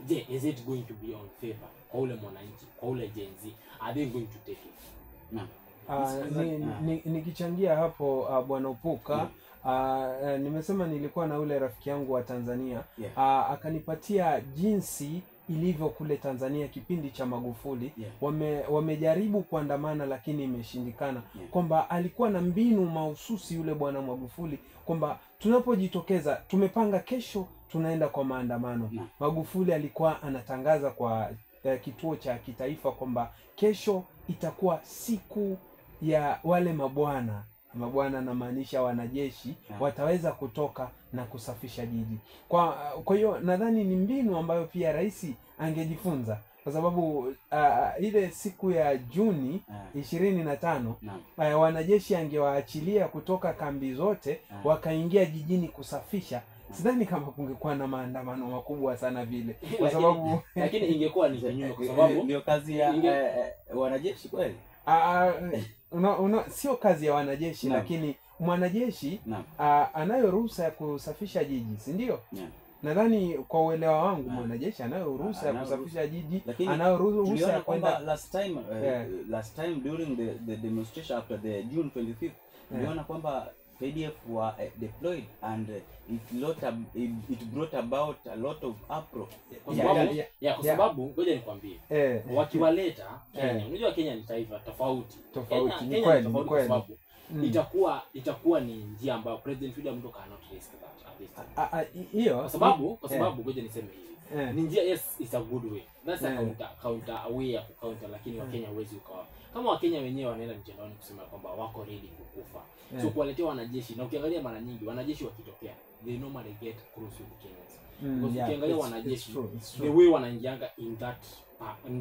Je, is it going to be on favor kwa ule mwananchi, kwa ule Gen Z? Are they going to take it? Naam. Nikichangia hapo, Bwana Opuka, nimesema nilikuwa na ule rafiki yangu wa Tanzania, akanipatia jinsi ilivyo kule Tanzania kipindi cha Magufuli. Wamejaribu kuandamana lakini imeshindikana, kwamba alikuwa na mbinu mahususi yule Bwana Magufuli kwamba tunapojitokeza, tumepanga kesho tunaenda kwa maandamano. Magufuli alikuwa anatangaza kwa kituo cha kitaifa kwamba kesho itakuwa siku ya wale mabwana, mabwana namaanisha wanajeshi, wataweza kutoka na kusafisha jiji. Kwa hiyo nadhani ni mbinu ambayo pia rais angejifunza, kwa sababu ile siku ya Juni 25, wanajeshi angewaachilia kutoka kambi zote wakaingia jijini kusafisha, sidhani kama kungekuwa na maandamano makubwa sana vile, kwa sababu Lakini ingekuwa ni kinyume kwa sababu Ndio kazi ya wanajeshi kweli? Sio kazi ya wanajeshi, lakini mwanajeshi anayo ruhusa ya kusafisha jiji, si ndio? Yeah. Nadhani kwa uelewa wangu mwanajeshi anayo ruhusa ya Anayo kusafisha jiji, Lakini anayo ruhusa tuliona ya kwamba kwenda last time, last time during the demonstration after the June 25th, tuliona kwamba KDF were deployed and it brought about a lot of uproar. Kwa Yeah, sababu ya kwa sababu ngoja nikwambie, wakiwaleta Kenya, unajua Kenya ni taifa tofauti. Tofauti, Kenya, ni Kenya kweli, ni ni tofauti kwa kweli. sababu itakuwa ni njia ambayo President William Ruto cannot risk that at this time. Hiyo Kwa sababu ngoja niseme hivi, ni njia, yes, it's a good way, that's a counter way ya kucounter, lakini Wakenya huwezi ukawa kama Wakenya wenyewe wanaenda mtandaoni kusema kwamba wako ready kukufa, so kuwaletea wanajeshi, na ukiangalia mara nyingi wanajeshi wakitokea, they normally get close with Kenyans, because ukiangalia wanajeshi, it's true, it's the true. way wanaingianga in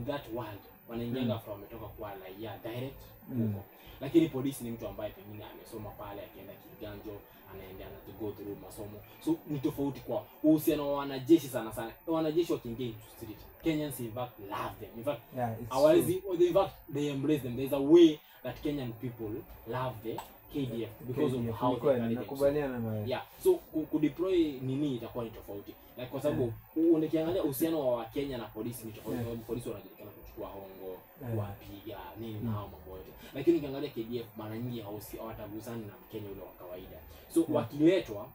that world, wanaingianga from wametoka kwa raia direct huko, lakini polisi ni mtu ambaye pengine amesoma pale, akienda kiganjo, anaenda to go through masomo, so ni tofauti kwa uhusiano wa wanajeshi. Sana sana wanajeshi wakiingia into street, Kenyans in fact love them. In fact, Yeah, it's true. hawawezi, in fact they embrace them. There's a way that Kenyan people love the KDF because KDF, of how ni they kweli, carry themselves. nakubaliana na wewe. Yeah, so kudeploy nini itakuwa ni tofauti, like kwa sababu ukiangalia uhusiano wa Wakenya na polisi ni tofauti, kwa sababu polisi wanajulikana kuchukua hongo, kuwapiga nini na hao mambo yote, lakini ukiangalia KDF mara nyingi hawatagusani na Mkenya ule wa kawaida, so wakiletwa,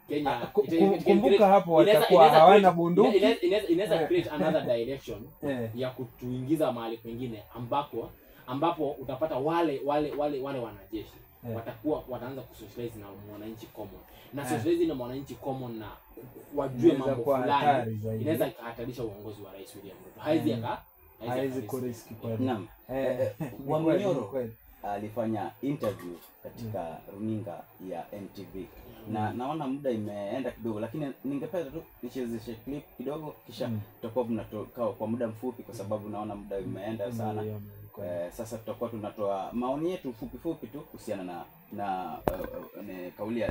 Kenya Kumbuka hapo watakuwa hawana bunduki. Inaweza create another direction ya kutuingiza mahali kwingine ambapo utapata wale wanajeshi watakuwa wataanza kusocialize na mwananchi common na socialize na mwananchi common na wajue Inaweza mambo kuwa fulani, hatari zaidi. Inaweza ikahatarisha uongozi wa Rais William Ruto. Haizi Haiwezi akarisk. kurisk kweli. Naam. Ni kweli, Wamunyoro ni kweli. Alifanya interview katika runinga ya NTV na naona muda imeenda kidogo, lakini ningependa tu nichezeshe clip kidogo, kisha tutakuwa tunatoka kwa muda mfupi, kwa sababu naona muda imeenda sana. Ndio, ni kweli. Sasa tutakuwa tunatoa maoni yetu fupi fupi tu kuhusiana na kauli ya